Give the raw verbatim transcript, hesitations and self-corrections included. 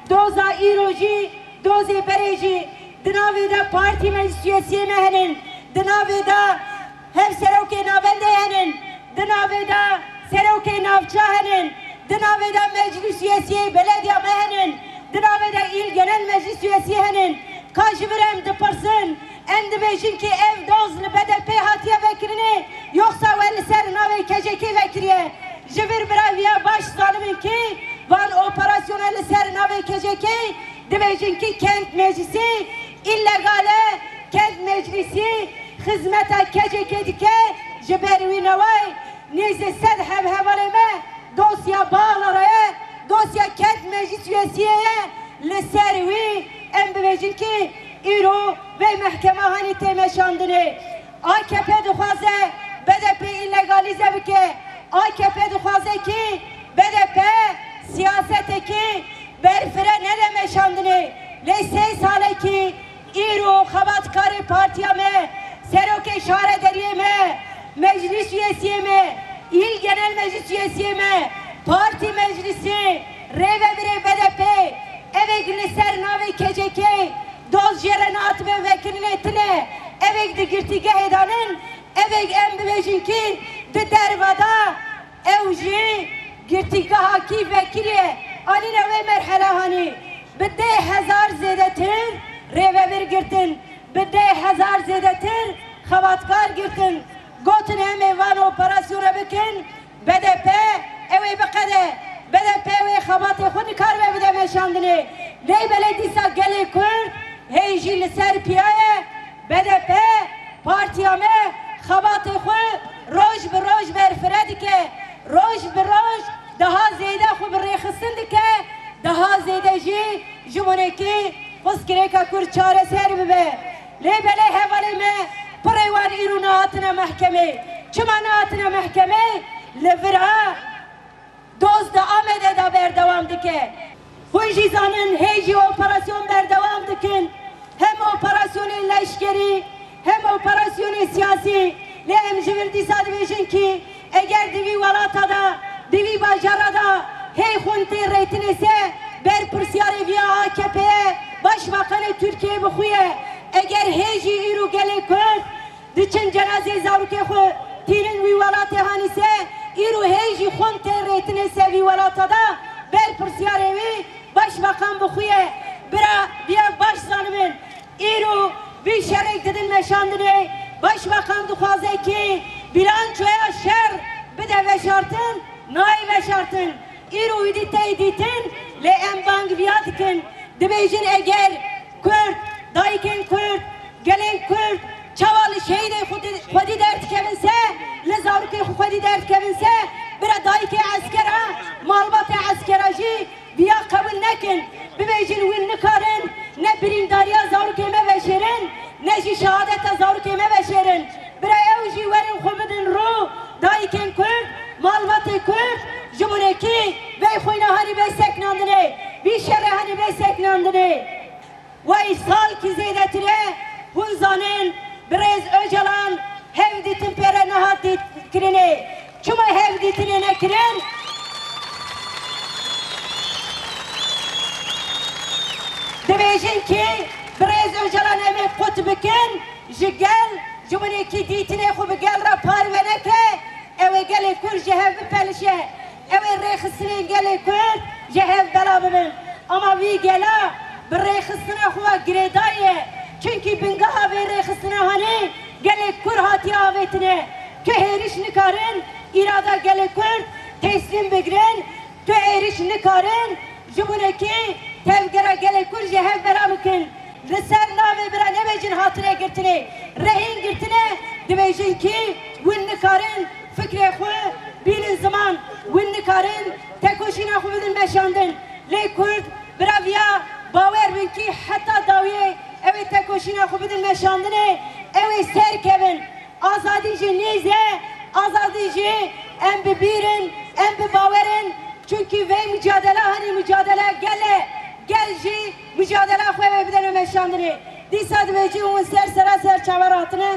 Doza îro jî, dozê berê jî, di navê de partî meclis üyesiyê me henin, di navê de hevserokê navendê henin, di navê de serokê navça henin, di navê de meclis üyesiyê belediya me henin, di navê de îl genel meclis üyesiyê henin. Ka ji vir em dipirsin, em dibêjin ki ev doz li B D P hatiye vekirinê, yoxsa we li ser navê K C K vekiriye? Ji vir bira viya baş zanibin ki van operasyona li ser navê K C K dibêjin ki kent meclisî îlegal e, kent meclisî xizmeta K C K dike, ji ber wî neway nêzî sed hev hevalê me dosya Bağlar'a ye, dosya kent meclis üyesiyê ye, li ser wî em bibêjin ki îro vê mehkema hanî tê meşandinê. A K P dixwaze B D P îlegalize bike. A K P dixwaze ki B D P siyasetekî berfire nede meşandinê. Lê sê salekî îro xebatkarê partiya me, serokê şaredariyê me, meclis üyesiyê me, îl genel meclis üyesiyê me, partî meclisê, rêvebirê B D P, evêk li ser navê K C K doz jê re nehatibe vekirinê tune, evêk di girtîgehê danin, evêk em bibêjin ki di derve de ew jî girtîgeha kî vekiriye, anîne wê merhela hanî. Bi deh hezar zêdetir rêvebir girtin, bi deh hezar zêdetir xebatkar girtin. Gotin em ê van operasyona bikin, B D P ew ê biqede. B D P wê xebatê xwe nikaribe bide meşandinê. Lê belê dîsa gelê Kurd hê jî li ser piya ye. B D P partiya me xebatê xwe roj bi roj berfire dike. Roj bi roj daha zêde xwe bi rêxistin dike. Daha zêde jî ji winekî pirsgirêka Kurd çareser bibe. Lê belê hevalê me pirê wan îro nehatine mehkemê. Çima nehatine mehkemê? Li vira doz di Amedê de berdewam dike. Hûn jî zanin hê jî operasyon berdewam dikin. Hem operasyonên leşkerî hem operasyonên siyasî. Lê em ji vir dîsa dibêjin kî eger di vî welata de, di vî bajara de hê xwin tê rêtinê se, berpirsyarê viya A K P ye, Başbakanê Tirkiyeyê bi xwe ye. Eger hê jî îro gelê Kurd diçin cenazeyê zarokê xwe tînin wî welatê hanî se, îro hê jî xwin tê rêtinê se vî welata de, berpirsyarê wî Başbakan bi xwe ye. Bira, biya baş zanibin, îro vî şerêk didin meşandinê. Başbakan dixwaze ki bilançoya şer bide veşartin, nayê veşartin. Îro wî dî tey dîtin, lê em bang viya dikin. Dibêjin eger Kurd, dayikên Kurd, gelên Kurd, çawa li şehîdê xwedî, xwedî derdikevin se, li zarokê xwe xwedî derdikevin se, bira dayikê eskera, malbatê eskera jî viya qebûl nekin. Bibêjin wî nikarin ne birîndariya zarokê me veşêrin, ne jî şehadeta zarokê me veşêrin. Bira ew jî werin xwe bidin rû, dayikên Kurd, malbatê Kurd, ji winekî vê xwîna hanî bê seknandinê, vî şerê hanî bê seknandinê. Wey salkî zêdetir e, hûn zanin, birêz Ocalan hevdîtin pê re nehat dît-, kirinê. Çima hevdîtinê nekirin? Dibêjin ki birêz Ocalan em ê qut bikin, ji gel, ji winekî dîtinê xwe bi gel re parve neke, ew ê gelê Kurd ji hev bipelişe. Ew ê rêxistinên gelê Kurd ji hev bela bibin. Ama vî gela bi rêxistina xwe ve girêdayî ye. Çimkî bingeha vê rêxistina hanê gelê Kurd hatiye avêtine. Tu hêriş nikarin îrada gelê Kurd teslîm bigirin. Tu hêriş nikarin ji winekî tevgera gelê Kurd ji hev bela bikin. Li ser navê bira nebêjin hatine girtinê, rehîn girtine, dibêjin ki hûn nikarin fikrê xwe bînin ziman, hûn nikarin tekoşîna xwe bidin meşandin. Lê Kurd bira viya bawer bin ki heta dawiyê ew ê tekoşîna xwe bidin meşandinê, ew ê serkevin. Azadî ji nêz e, azadî jî em bi bîr in, em bi bawer in. Çimkî vê micadela hanî micadela gel e, gel jî micadela xwe wê bidene meşandinê. Dîsa dibêjin hûn ser sera ser çaver hatine.